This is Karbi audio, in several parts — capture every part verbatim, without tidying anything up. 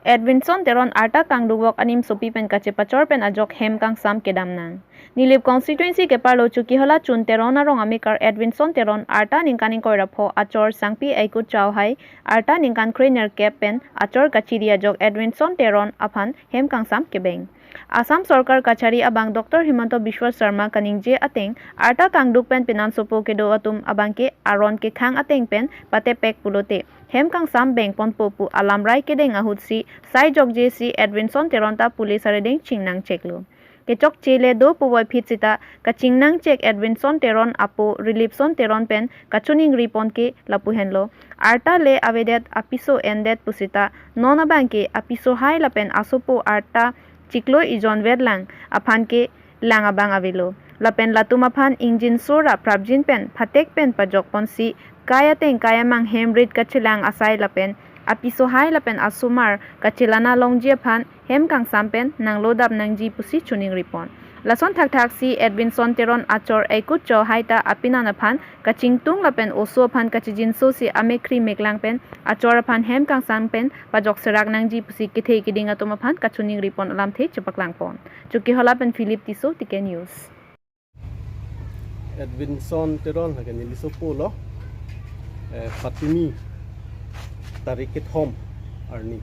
Edwinson Teron arta kangdukvok animsopi pen kachepachor pen ajok hem kangsam kedam nang. Nilip constituency keparlo Chokihola Chun Teron arong amekar Edwinson Teron arta ningkan ingkoi ra pho achor Sangpi Aikut Chauhai arta ningkan krenerkep pen achor kachiri ajok Edwinson Teron aphan hem kangsam kebeng. Assam Sorkar Kachari abang Doctor Himanta Biswa Sarma kaningje ateng arta kangduk pen penansopo kedo atum abangke aron kekhang ateng pen patepek pulote hem kangsam bengponpo pu alamrai kedeng ahutsi sai jokje si Edwinson Teron ta police arideng chingnang cheklo. Kechokche le do puvoiphit sita kachingnang chek Edwinson Teron apo Rilipson Teron pen kachoningri pon ke lapu henlo. Arta le avedet apiso endet pusita non abangke apiso hai lapen asopo arta chiklo ijon vetlang aphan ke lang abang avelo. Lapen latum aphan ingjinso ra prapjin pen phatek pen pajok ponsi kai ateng kai amang hem rit kachelang asai lapen apiso hai lapen asomar kachelana longji aphan hem kangsam pen nanglo dap nangji pusi choningri pon. Lason thakthak si Edwinson Teron achor Aikut Chauhai ta apinan aphan kachingtung lapen oso aphan kachijinso si amekkri meklang pen achor aphan hem kangsam pen pajok serak nangji pusi kethe keding atum aphan kachoningri pon alamthe chepaklang pon. Chokihola pen Philip Tisso, T K News. Edwinson Teron lake nelisopo lo, eh, Patimi tarik kethom arni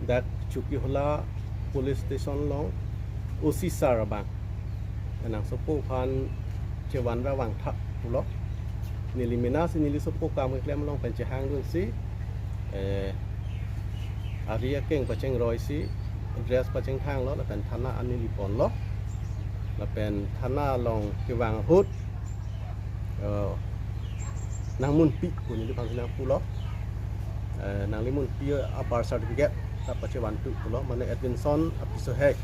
dak Chokihola Police Station along O C sir abang nangsopo aphan chevan ra vangthak pulo. Neli mena si nelisopo kam keklem along pen chehangdun si, eh, ari akeng pachengroi si dress pachengthanglo lapen thana an neli ponlo. Lapen thana along kevang ahut, eh, nangmunpi pu neliphan si nangpulo. Eh, nangli munpi a birth certificate ta pachevantu pulo, mane Edwinson apiso hei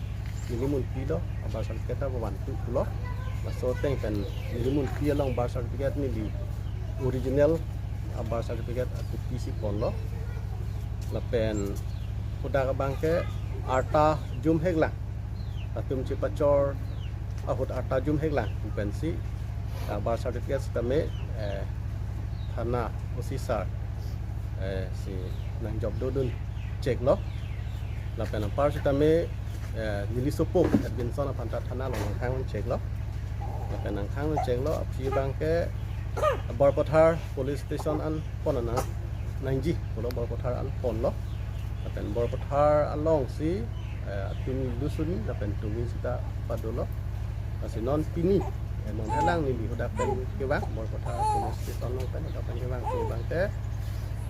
neli munpilo, a birth certificate ta pavantu pulo. Laso ateng pen neli munpi along birth certificate neli original a birth certificate a copy si ponlo. Lapen hadak abangke arta jumheklang, latum chepachor ahut arta jumheklang pu pensi, ah, birth certificate sitame, eh, thana O C sir, eh, si nangjop dodun cheklo. Lapen anpar sitame, eh, nelisopo Edwinson aphan ta thana along nangkhang cheklo. Lapen nangkhang cheklo, aphi abangke Borpathar Police Station an pon nang nangji pulo, Borpathar an ponlo. Lapen Borpathar along si, eh, tumi lusuni lapen tumi sita padolo. Lasi non pini, eh, non helang neli hadak pen kevang, Borpathar Police Station along pen hadak pen kevang, kevang ke,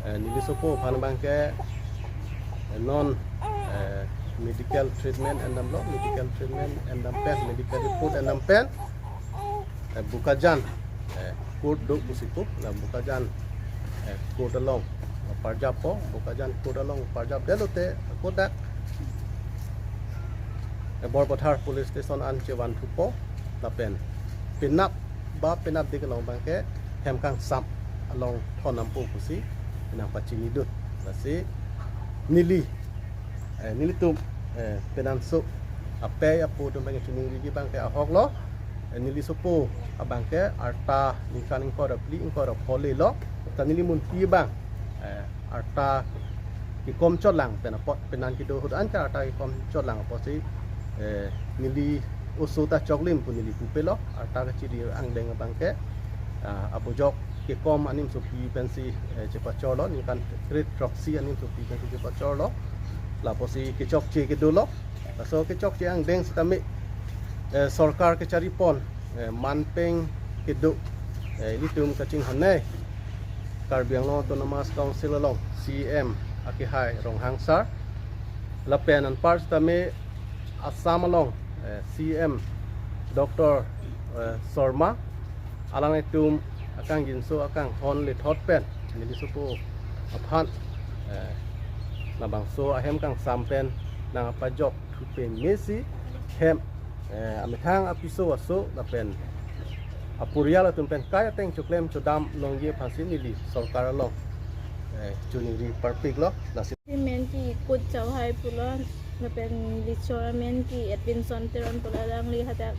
eh, nelisopo aphan abangke, eh, non, eh, medical treatment endamlo, medical treatment endam pen, medical report endam pen, eh, Bokajan, eh, court do pusi pu, la Bokajan, eh, court along parjappo, Bokajan court along parjapde lote, hadak, eh, Borpathar Police Station an chevanthupo, lapen penap ba penapdik along abangke hem kangsam along thondampo pusi nangpachinidun. Lasi neli, eh, nelitum, eh, penanso apei apo atum abangke choningriji abangke ahoklo, eh, nelisopo abangke arta ningkan ingkoi ra phli ingkoi ra pho lelo, ta neli munpi abang, eh, arta kekom chotlang pen apot, penan kedo ahut anke arta kekom chotlang apotsi, eh, neli oso ta choklim pu neli pupelo, arta kachiri angdeng abangke, ah, abujok kekom animsopi pensi, eh, chepachorlo, ningkan kre throksi animsopi pensi chepachorlo. Lapusi kechokche kedolo. Laso kechokche angdeng sitame, eh, sorkar kachari pon, eh, manpeng kedo, eh, ilitum kachinghonnei Karbi Anglong Autonomous Council along C E M akehai Ronghang sir. Lapen anpar sitame Assam along, eh, C E M Doctor, eh, Sarma, alanglitum akangjinso akanghon lethot pen nelisopo aphan, eh, labangso ahem kangsam pen nangpajok thupe mesi hem, eh, amethang apiso aso lapen aporial atum pen kai ateng choklem chodam longji aphansi neli sorkar along, eh, choningri parpiklo. Lasi amen ke Aikut Chauhai pulo, lapen neli chor amen ke Edwinson Teron pulo, alangli hadak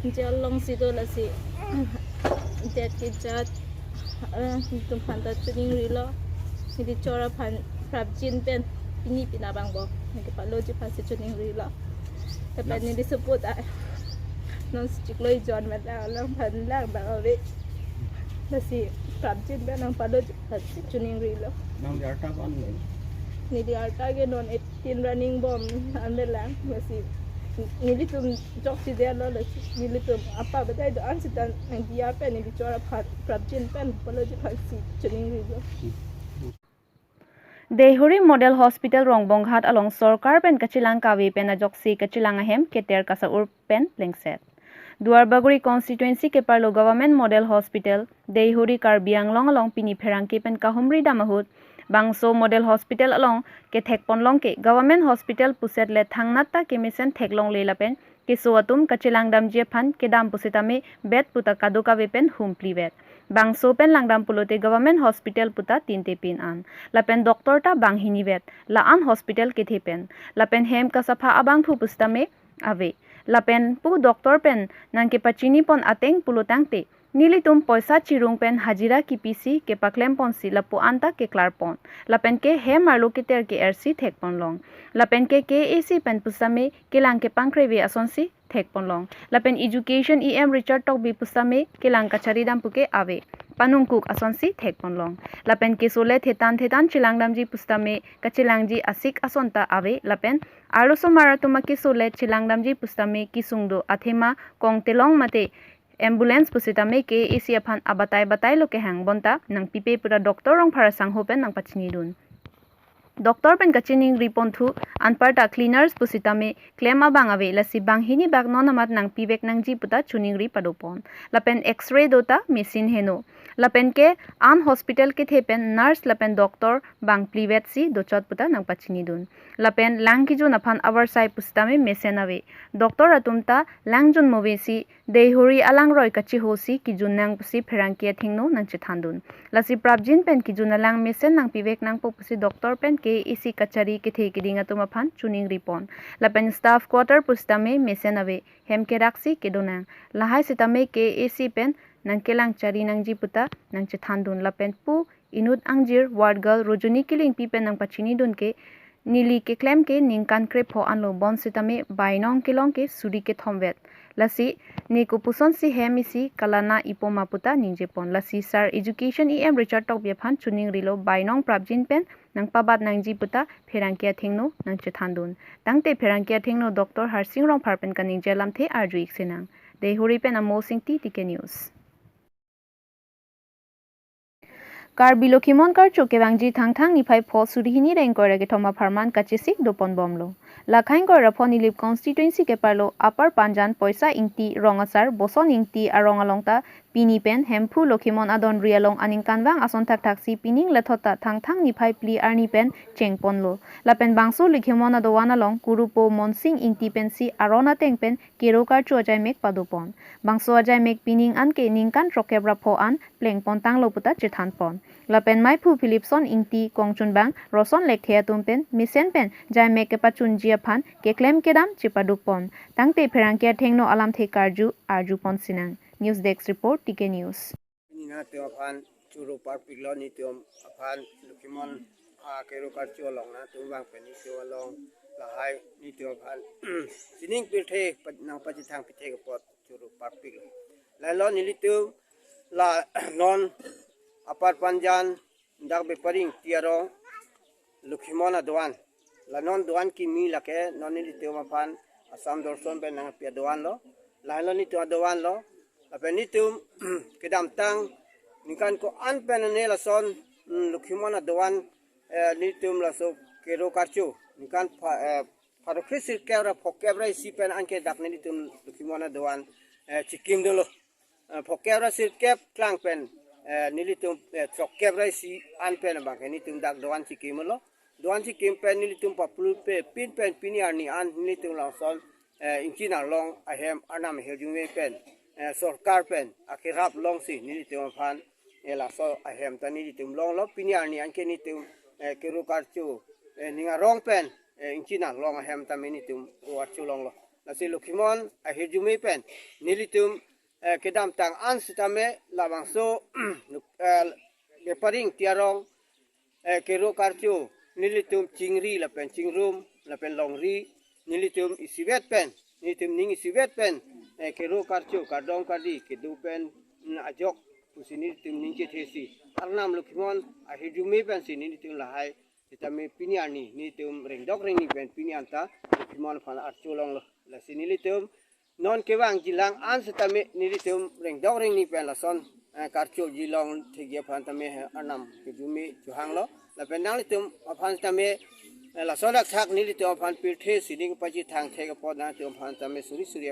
jail alongsi do. Lasi det kejat, eh, itum aphan ta choningrilo, neli chor aphan prapjin pen pini pina bang bo. Nangkepaloji aphansi choningrilo. Lapen neli support a non chiklo ijon mat lang alangphan lang bang ave. Lasi prapjin pen nangpaloji aphansi choningrilo. Nangli arta ko-an lo? Neli arta ke non eighteen running bom an lang. Lasi nelitum joksi detlo, lasi nelitum apa batai do-an seta nangdiya pen neli chora aphan prapjin pen paloji aphansi choningrilo. Deihori Model Hospital Rongbonghat along sorkar pen kachelang kave pen ajoksi kachelang ahem keter kasa-ur pen plengset. Duarbagori constituency keparlo Government Model Hospital Deihori Karbi Anglong along pini pherangke pen kahumri dam ahut, bangso Model Hospital along kethekponlong ke Government Hospital puset le thangnat ta kemesen theklongle lapen keso atum kachelang damji aphan kedam pusitame bed puta kadokave pen humplivet. Bangso pen langdam pulote Government Hospital puta tinte pin an. Lapen doctor ta banghinivet. La-an hospital kethe pen. Lapen hem kasapha abangphu pusitame ave. Lapen pu doctor pen nangkepachinipon ateng pulotangte, nelitum poisa chirung pen hajira kipisi kepaklemponsi lapu-an ta keklarpon. Lapen ke hem arlo keter ke-ersi thekponlong. Lapen ke K A C pen pusitame kelang kepangkreve asonsi thekponlong. Lapen Education E M Richard Tokbi pusitame kelang kachari dam puke ave. Panungkuk asonsi thekponlong. Lapen keso le thetan thetan chelang damji pusitame kachelangji asik ason ta ave. Lapen arlosomar atum akeso le chelang damji pusitame kesung do athema kongtelong mate ambulance pusitame K A C aphan abatai batai lo kehang bonta nangpipe pura Doctor Rongphar asangho pen nangpachinidun. Doctor pen kachiningriponthu anparta cleaners pusitame klem abang ave, lasi banghini bak non amat nangpivek nangji puta choningri padopon. Lapen X-ray do ta machine heno. Lapen ke an hospital kethe pen nurse lapen doctor bangplivetsi dochot puta nangpachinidun. Lapen lang kejun aphan avarsai pusitame mesen ave. Doctor atum ta lang junmovesi Deihori alangroi kachehosi kejun nang pusi pherangke athengno nangchethandun. Lasi prapjin pen kejun alang mesen nangpivek nangpo pusi doctor pen K A C kachari kethe keding atum aphan choningripon. Lapen staff quarter pusitame mesen ave, hem keraksi kedonang. Lahai sitame K A C pen nangkelang chari nangji puta nangchethandun. Lapen pu inut angjir ward girl Rojoni Killingpi pen nangpachinidun ke, neli keklem ke ningkan krepho anlo bonsitame bainong kelong ke suri kethomvet. Lasi ne kopusonsi hem isi kalana ipoma puta ningjepon. Lasi Sir Education E M Richard Tokbi aphan choningrilo bainong prapjin pen nangpabat nangji puta pherangke athengno nangchethandun. Tangte pherangke athengno Doctor Harsing Rongphar pen kaningje alamthe arju-ik sinang. Deihori pen Amo Singti, T K News. Karbi Lokhimon Karcho kevangji Thangthang niphai pho suri hini ra ingkoi ra kethom apharman kachesik dopon bomlo. Lakha ingkoi ra pho Nilip constituency keparlo Upper Panjan, Poisa Ingti, Rong Asar, Boson Ingti arong along ta pini pen Hemphu Lokhimon adonri along aningkanvang ason thakthaksi pining lethot ta Thangthang niphai phli arni pen chengponlo. Lapen bangso Lokhimon adovan along kurupo Monsing Ingti pensi aron ateng pen kero karcho ajaimek padopon. Bangso ajaimek pining an ke ningkan throkkep ra pho an plengpontanglo puta chethanpon. Lapen maiphu Philipson Ingti kongchunbang Roson Lekthe atum pen mesen pen jaimek kepachunji aphan keklem kedam chepadukpon. Tangte pherangke athengno alamthe karju arjupon sinang. News Desk Report, T K News. Nina teo aphan choro parpiklo, nelitum aphan Lokhimon akero karcho along nangtum vang pen nelitum along lahai nelitum aphan sining pirthe pa-, nangpachethang pithe apot choro parpiklo. Lalo nelitum la non Upper Panjan dak Bepari Ingti arong Lokhimon adovan. La non dovan kimi lake non nelitum aphan Assam Dorson pen nangpi adovan lo. Lahelo nelitum adovan lo. Lapen nelitum kedamtang ningkan ko-an pen ne lason, mm, Lokhimon adovan, eh, nelitum laso kero karcho ningkan pha-, eh, pharo kre sirkep ra phokep ra isi pen anke dak nelitum Lokhimon adovan, eh, chikim dolo. Eh, phokep ra sirkep klang pen, eh, nelitum, eh, throkkep ra isi an pen abang ke nelitum dak dovan chikimlo. Dovan chikim pen nelitum papul pe pin pen pini arni an nelitum lason, eh, Ingchin Arlong ahem arnam ahirjume pen, eh, sorkar pen akerap longsi nelitum aphan, eh, laso ahem ta nelitum longlo. Pini arni anke nelitum, eh, kero karcho, eh, ning arong pen, eh, Ingchin Arlong ahem ta nelitum ro archo longlo. Lasi Lokhimon ahirjume pen nelitum, eh, kedamtang an sitame labangso, eh, Bepari Ingti arong, eh, kero karcho, nelitum chingri lapen chingrum lapen longri, nelitum isivet pen, nelitum ning isivet pen, eh, kero karcho, kardom kardi kedo pen, mm, ajok pusi nelitum ning chethe si, Arnam Lokhimon ahirjume pensi nelitum lahai sitame pini arni nelitum rengdok rengni pen pini anta Lokhimon aphan archo longlo. Lasi nelitum non kevangji lang an sitame nelitum rengdok rengni pen lason, eh, karchoji long thekji aphan tame, eh, Arnam kejumi chohanglo. Lapen nanglitum aphan tame, eh, lason dakthak nelitum aphan pirthe sining pachethang thek apot nanglitum aphan tame suri suri